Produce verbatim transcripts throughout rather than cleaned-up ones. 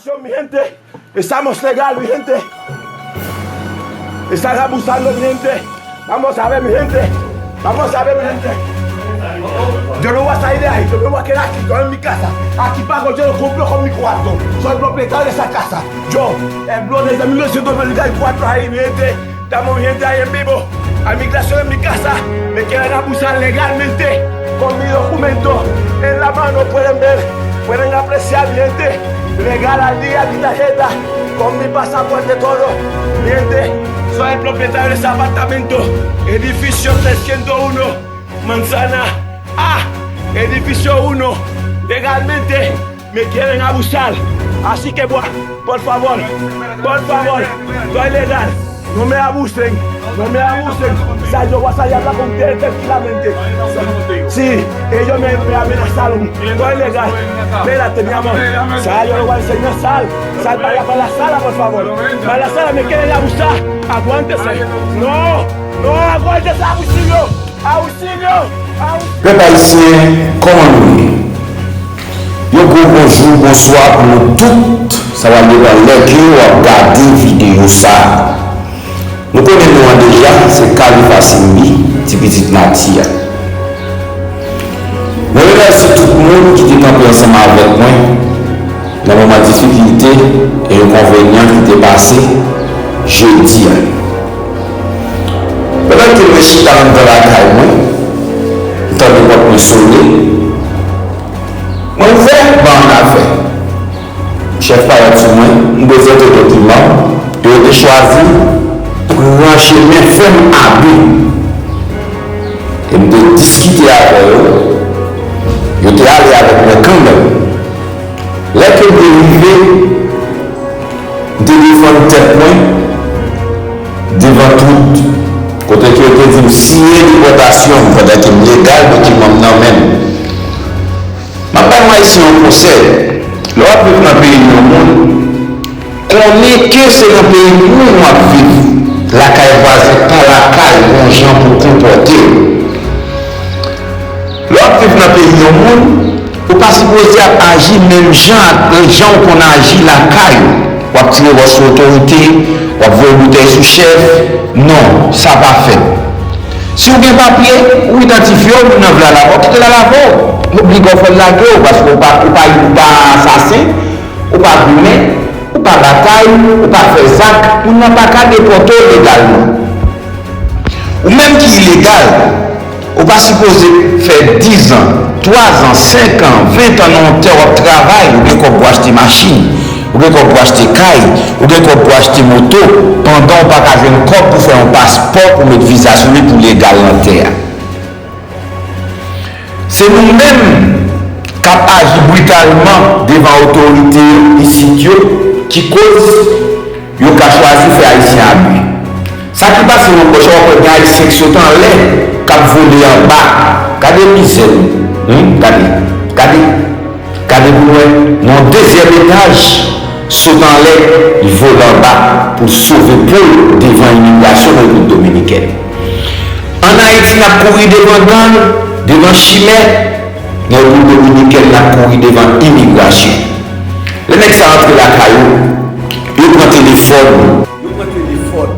Yo, mi gente, estamos legal, mi gente. Están abusando, mi gente. Vamos a ver, mi gente. Vamos a ver, mi gente. Yo no voy a salir de ahí, yo me voy a quedar aquí, yo en mi casa. Aquí pago yo, lo compro con mi cuarto. Soy propietario de esa casa. Yo, el blog desde mil novecientos noventa y cuatro ahí, mi gente. Estamos, mi gente, ahí en vivo. A migración en mi casa, me quieren abusar legalmente con mi documento en la mano, pueden ver, pueden apreciar, mi gente, legal al día, mi tarjeta, con mi pasaporte, todo, mi gente. Soy el propietario de ese apartamento, edificio trescientos uno, Manzana A, edificio uno, legalmente. Me quieren abusar. Así que, bueno, por favor, por favor, estoy legal. No me abusen, no me abusen. Sa yo va a salir a hablar con ustedes tranquilamente. Sí, ellos me, me amenazaron. Estoy legal. Espérate, mi amor. Sa yo lo va a enseñar. Sal, sal para allá, para la sala, por favor. Para la sala, me quieren abusar. Aguántese. No, no, aguántese, abusivo. Pèp ayisyen, kòman nou ye? Yon gwo bonjou, bonswa pou nou tout. Sa va depann lè ke w ap gade videyo sa a. Nou konnen non an deja, se Khalifa Simbi, ti pitit nati a. Mwen remèsye tout moun ki te kanpe ansanm avèk mwen nan moman difikilte e enkonvenyan ki te pase jedi a. Pandan ke mwen chita anndan lakay mwen, m tande pòt mwen sonnen. Mwen ouvè, ban m ann afè. Chèf parèt sou mwen, m prezante dokiman m, e yo te chwazi pran chemen fè m abi. E m te diskite avè yo, yo te ale avèk mwen kanmenm. Lè ke m te rive, m te defann tèt mwen devan tout, kote ke yo te di m siyen depòtasyon m pandan ke m legal, dokiman m nan men m. M ap bay yon Ayisyen yon konsèy. Lè w ap viv nan peyi yon moun, konnen ke se nan peyi moun w ap viv. Lakay vwazen pa lakay, gon jan pou w konpòte w. Lè w ap viv nan peyi yon moun, ou pa sipoze ap aji menm jan ak jan w konn aji lakay ou. W ap tire wòch sou otorite, w ap voye boutèy sou chèf. Non, sa pa fèt. Si w gen papye, ou idantifye w, moun nan vle al avè w, kite l al avè w. Oblike w fè l lage w, paske ou pa, ou pa, ou pa asasen, ou pa goumen, ou pa batay, ou pa fè zak, moun nan pa ka depòte w legalman. Ou menm ki ilegal, ou pa sipoze fè diz an, twa zan, senk an, ven an nan yon tè w ap travay, ou gen kòb pou w achte machin, ou gen kòb pou w achte kay, ou gen kòb pou w achte moto, pandan w pa ka jwenn kòb pou fè yon paspò pou met viza sou li pou legal nan tè a. Se nou menm k ap aji britalman devan otorite isit yo ki koz yo ka chwazi fè Ayisyen abi. Sa ki pase nan Bòch la, w ap wè gen Ayisyen k sot anlè, k ap vole anba. Gade mizè nou. Wi, gade. Gade. Gade pou wè, nan yon dezyèm etaj, sot anlè, li vole anba pou l sove po l devan imigrasyon nan Repiblik Dominikèn. Ann Ayiti, n ap kouri devan gang, devan chimè, nan Repiblik Dominikèn, n ap kouri devan imigrasyon. Lè nèg sa antre lakay ou, yo pran telefòn ou. Yo pran telefòn ou.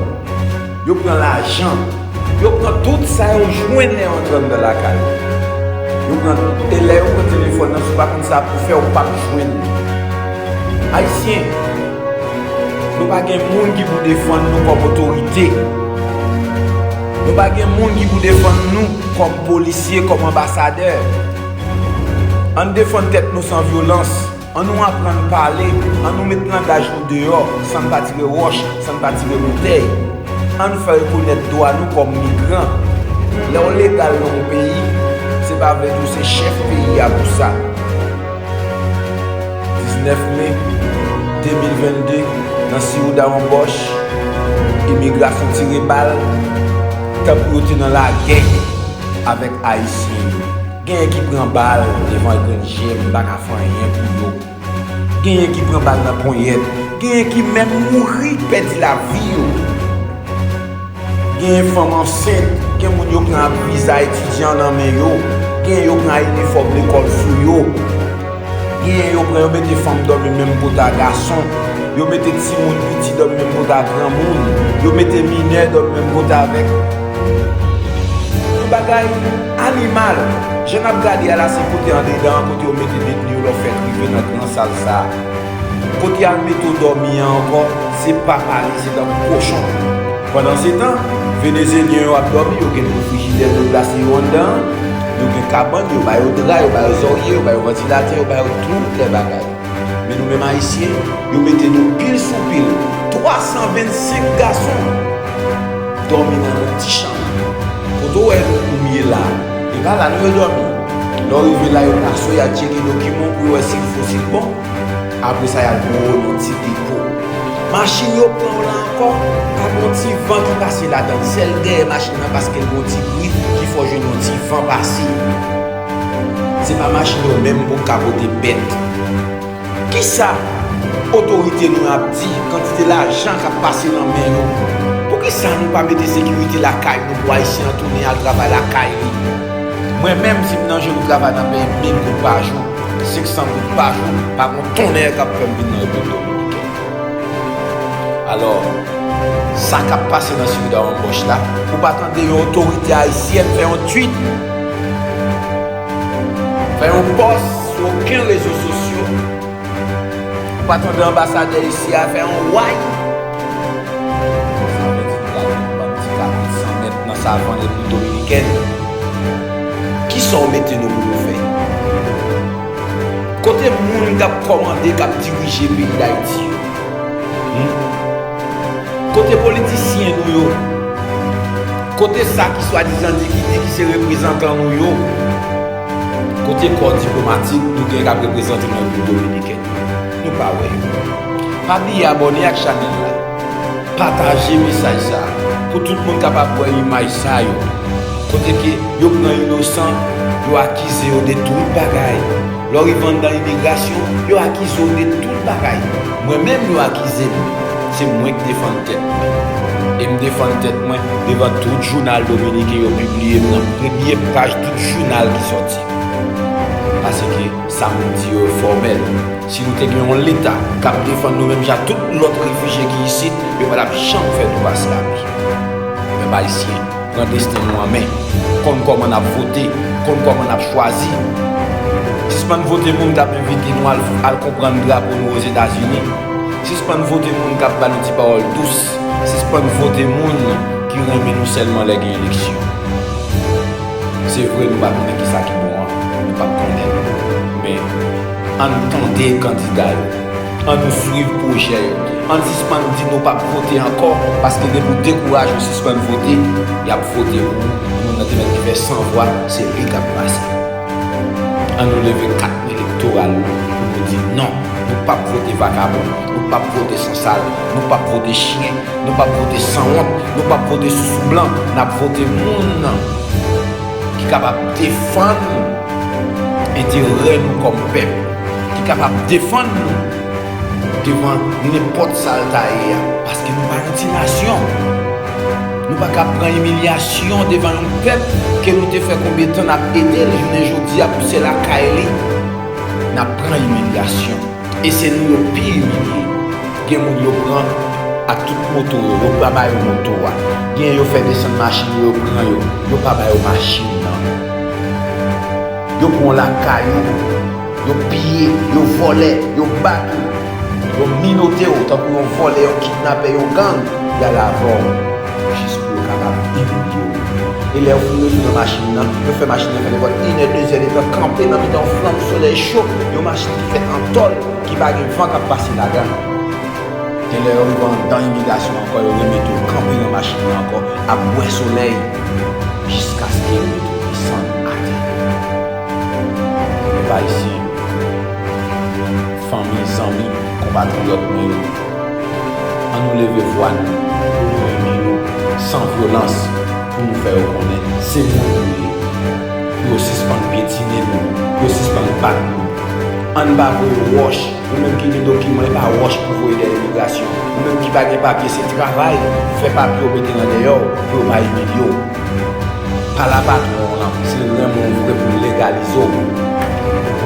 Yo pran lajan. Yo pran tout sa yo jwenn lè yo antre anndan lakay ou. Yo pran, e lè yo pran telefòn nan, si w pa konn sa pou fè, ou p ap jwenn li. Ayisyen, nou pa gen moun ki pou defann nou kòm otorite. Nou pa gen moun ki pou defann nou kòm polisye, kòm anbasadè. Ann defann tèt nou san vyolans. Ann nou aprann pale, ann nou met langaj nou deyò, san n pa tire wòch, san n pa tire boutèy. Ann fè rekonèt dwa nou kòm migran. Lè w legal nan yon peyi, se pa vle di w se chèf peyi a pou sa. Diznèf me de mil venn de, nan Ciudad Juan Bosch, imigrasyon tire bal, tankou yo te nan lagè avèk Ayisyen yo. Genyen ki pran bal devan grenn je, m pa ka fè anyen pou yo. Genyen ki pran bal nan ponyèt. Genyen ki menm mouri, pèdi lavi yo. Genyen fanm ansent, gen moun yo pran ak viza etidyan nan men yo, genyen yo pran ak inifòm lekòl sou yo. Genyen yo pran, yo mete fanm dòmi menm kot a gason. Yo mete timoun piti dòmi menm kot a granmoun. Yo mete minè dòmi menm kot avèk yon bagay animal. Jan n ap gade a la, se kote andedan an, kote yo mete detni yo lè w fèk rive nan gran sal sa a. Kote y al mete w dòmi an ankò, se pa pale, se tankou kochon. Pandansetan, Venezelyen yo ap dòmi, yo gen de frijidè, yo plase yo anndan an, yo gen kabann, yo ba yo dra, yo ba yo zòrye, yo ba yo vantilatè, yo ba yo tout lè bagay. Men nou menm Ayisyen, yo mete nou pil sou pil, twa san vennsenk gason dòmi nan yon ti chanm. Kote w wè nou, nou ye la, e pa la nou yo dòmi. Lè w rive la, yo pase w, y al tcheke dokiman w pou yo wè si l fo, si l bon. Apre sa, y al voye w nan ti depo. Machin yo pran w la ankò, pa gen yon ti van ki pase ladan l. Sèl dèyè machin nan, paske l gen yon ti bri ki fè w jwenn yon ti van pase. Se pa machin yo menm pou kapote bèt. Kisa otorite nou ap di, kantite lajan k ap pase nan men yo? Poukisa nou pa mete sekirite lakay nou pou Ayisyen an tounen al travay lakay li? Mwen menm, si m nan je m travay nan peyi m, mil goud pa jou, senk san goud pa jou, pa gon tonnè k ap fè m vin nan Repiblik Dominikèn. Alò, sa k ap pase nan Sirida Wambòch la, ou pa tande yon otorite ayisyèn fè yon tweet, fè yon pòs sou okenn rezo sosyo, ou pa tande anbasadè isi a fè yon way. Sa vle di nou gade yon bann ti kapit san mèt nan savann Repiblik Dominikèn. Kisa w mete nou pou nou fè? Kote moun k ap kòmande, k ap dirije peyi Dayiti yo? Hmm? Kote politisyen nou yo? Kote sa ki swadizan di ki di ki se reprezantan nou yo? Kote kò diplomatik nou gen k ap reprezante nou Repiblik Dominikèn yo? Nou pa wè yo. Pa bliye abòne ak chanèl la. Pataje mesaj sa a pou tout moun kapab wè imaj sa yo. Kote ke yo pran inosan, yo akize yo de tout bagay. Lè w rive anndan imigrasyon, yo akize w de tout bagay. Mwen menm, yo akize m. Se mwen k defann tèt mwen. E m defann tèt mwen devan tout jounal dominiken yo pibliye m nan premye paj tout jounal ki sòti. Paske sa moun di yo fòmèl. Si nou te gen yon Leta k ap defann nou menm jan tout lòt refijye ki isit, yo pa t ap janm fè nou pase abri. Pèp ayisyen, pran desten nou an men. Konn kòman n ap vote, konn kòman n ap chwazi. Sispann vote moun k ap envite nou al, al konprann drapo nou Ozetazini. Sispann vote moun k ap ba nou ti pawòl dous. Sispann vote moun ki renmen nou sèlman lè gen eleksyon. Se vre, nou pa konnen kisa ki bon an, nou p ap konnen l. Men, ann tande kandida yo. Ann nou swiv pwojè yo. Ann sispann di nou p ap vote ankò, paske depi w dekouraje, w sispann vote, y ap vote pou moun nan te mèt ki fè san vwa, se li k ap pase. Ann nou leve kat elektoral nou pou nou di non, nou p ap vote vakabon, nou p ap vote sansal, nou p ap vote chen, nou p ap vote sanwont, nou p ap vote sousou blan, n ap vote moun ki kapab defann enterè nou kòm pèp, ki kapab defann nou devan nenpòt sa l ta ye a, paske nou pa yon ti nasyon. Nou pa ka pran imilyasyon devan yon pèp ke nou te fè konbyen tan n ap ede l, jounen jodi a pou se lakay li n ap pran imilyasyon. E se nou yo pi imilye. Gen moun yo pran ak tout moto yo, yo pa ba yo moto a. Gen yo fè desann machin yo, yo pran yo, yo pa ba yo machin nan. Yo pran lakay ou, yo piye, yo vòlè, yo bat ou, yo minote w tankou yon vòlè, yon kidnapè, yon gang, y al avè w jis pou yo kapab imilye w. E lè yo fin rete nan machin nan, yo fè machin nan fè nenpòt inè, dezè de tan kanpe nan mitan yon flanm solèy cho, yon machin ki fèt an tòl, ki pa gen van k ap pase ladan l. E lè yo rive anndan imigrasyon ankò, yo remete w kanpe nan machin nan ankò, ap bwè solèy, jiskaske yo mete w desann atè. Pèp ayisyen, fanmi, zanmi, konpatriyòt mwen yo, ann nou leve vwa nou pou nou ini nou san vyolans, pou nou fè yo konnen se moun nou ye, pou yo sispann pyetine nou, pou yo sispann bat nou. Ann pa voye wòch. Ou menm ki gen dokiman, e pa wòch pou voye dèyè imigrasyon. Ou menm ki pa gen papye, se travay. Fè papye w, mete nan dèyè w, pou yo pa imilye w. Pale a patwon w lan, si l renmen w vre, pou l legalize w.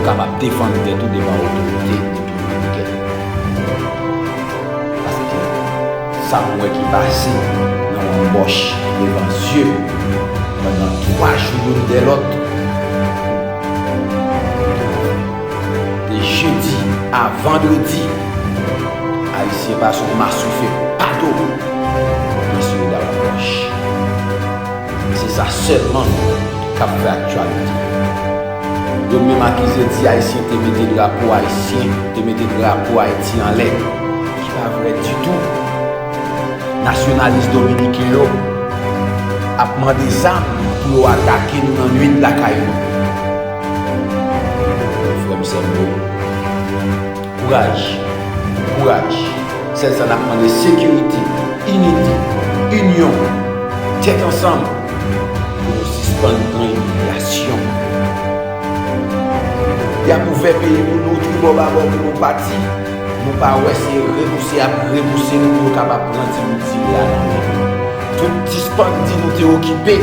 kapab defann tèt ou devan otorite epi militè. Paske sa m wè ki pase nan yon bòch devan zye m pandan twa jou youn dè lòt, de jedi a vandredi, Ayisyen pase yon maswife pato nan Sirida Wapòch. Se sa sèlman k ap fè aktyalite. Yo menm akize di Ayisyen te mete drapo ayisyen, te mete drapo Ayiti anlè, ki pa vrè ditou. Nasyonalis dominiken yo ap mande zam pou yo atake nou nan nwit lakay nou. Frè m, sè m yo, kouraj, kouraj. Sèl sa n ap mande, sekirite, inite, inyon, tèt ansanm pou nou sispann pran imilyasyon. Y ap ouvè peyi pou nou, tribò babò pou nou pati. Nou pa wè se repouse y ap repouse nou pou yo kapab pran ti bout zile a nan men nou. Tout ti spandi nou te okipe,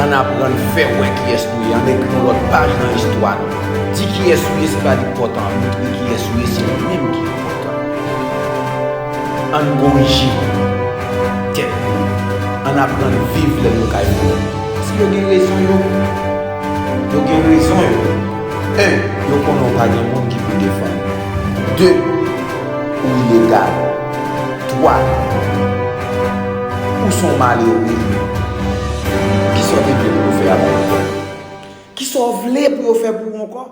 ann aprann fè wè kiyès nou ye, ann ekri yon lòt paj nan istwa nou. Di kiyès ou ye, se pa li k enpòtan, montre kiyès ou ye, se li menm ki enpòtan. Ann korije tèt nou, ann aprann viv lè nou kay mouri. Paske yo gen rezon yo. Yo gen rezon yo. En, yo konnen w pa gen moun ki pou defann ou. De, ou ilegal. Twa, ou se yon malere. Kisa w te vle pou yo fè avè w ankò? Kisa w vle pou yo fè pou ou ankò?